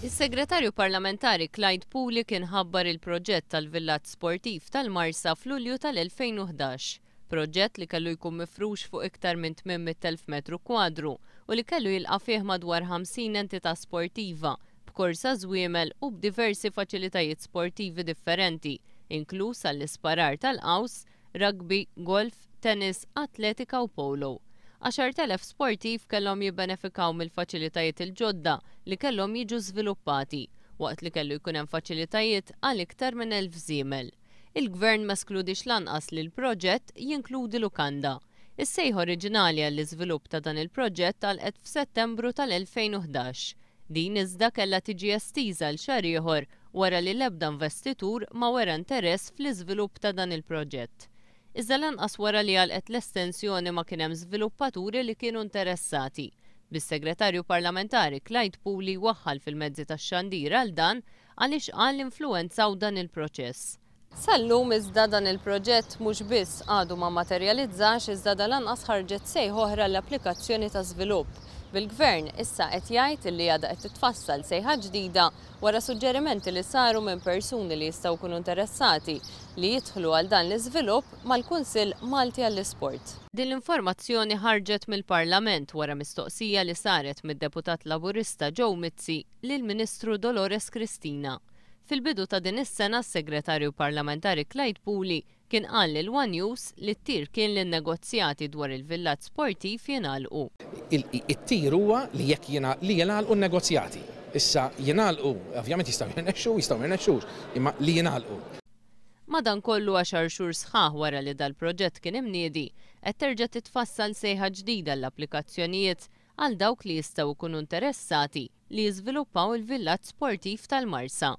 Is-Segretarju Parlamentari Clyde Puli kien ħabbar il-proġett tal-villaġġ sportiv tal-Marsa f'Lulju tal-2011. Proġett li kellu jkun mifrux fuq iktar minn 800,000 metru kwadru u li kellu jilqa' fih madwar 50 entità sportiva, b'korsa żwiemel u b'diversi faċilitajiet sportivi differenti, inkluż għall-isparar tal-qaws, rugby, golf, tennis, atletika u polo. 10,000 sportiv kellhom jibbenefikaw mill-faċilitajiet il-ġodda li kellhom jiġu żviluppati, waqt li kellu jkun hemm faċilitajiet għal iktar minn 1,000 żiemel. Il-Gvern ma eskludix lanqas li l-proġett jinkludi lukanda. Is-sejħa oriġinali għall-iżvilupp ta' dan il-proġett għalqet f'Settembru tal-2011. Din iżda kellha tiġi estiża għal xahar ieħor wara li l-ebda investitur ma wera interess fl-iżvilupp ta' dan il-proġett. Iżda lanqas wara li għalqet l-estensjoni ma kien hemm żviluppaturi li kienu interessati, bis-Segretarju Parlamentari Clyde Puli jwaħħal fil-mezzi tax-xandir għal dan għaliex qal li influwenzaw dan il-proċess. Sal-lum iżda dan il-proġett mhux biss għadu ma materjalizzax iżda da lanqas ħarġet sejħa oħra l-applikazzjoni ta' żvilupp. Bil-Gvern issa qed jgħid li għadha qed titfassal sejħa ġdida wara suġġerimenti li saru minn persuni li jistgħu jkunu interessati li jidħlu għal dan l-iżvilupp mal-Kunsill Malti għall-Isport. Din l-informazzjoni ħarġet mill-Parlament wara mistoqsija li saret mid-Deputat Laburista Joe Mizzi lill-Ministru Dolores Cristina. Fil-bidu ta' din is-sena s-Segretarju Parlamentari Clyde Puli kien qal lil One News li t-tir kien li n-negozjati dwar il-villaġġ sportiv jingħalqu. It-tir huwa li jekk li jingħalqu n-negozjati. Issa jingħalqu, ovvjament jistgħu jirnexxu, jistgħu jirnexxux, imma li jingħalqu. Madankollu 10 xhur sħaħ wara li dal-proġett kien imniedi, qed terġa' titfassal sejħa ġdida l-applikazzjonijiet għal dawk li jistgħu jkunu interessati li jiżviluppaw il-villaġġ sportiv tal-Marsa.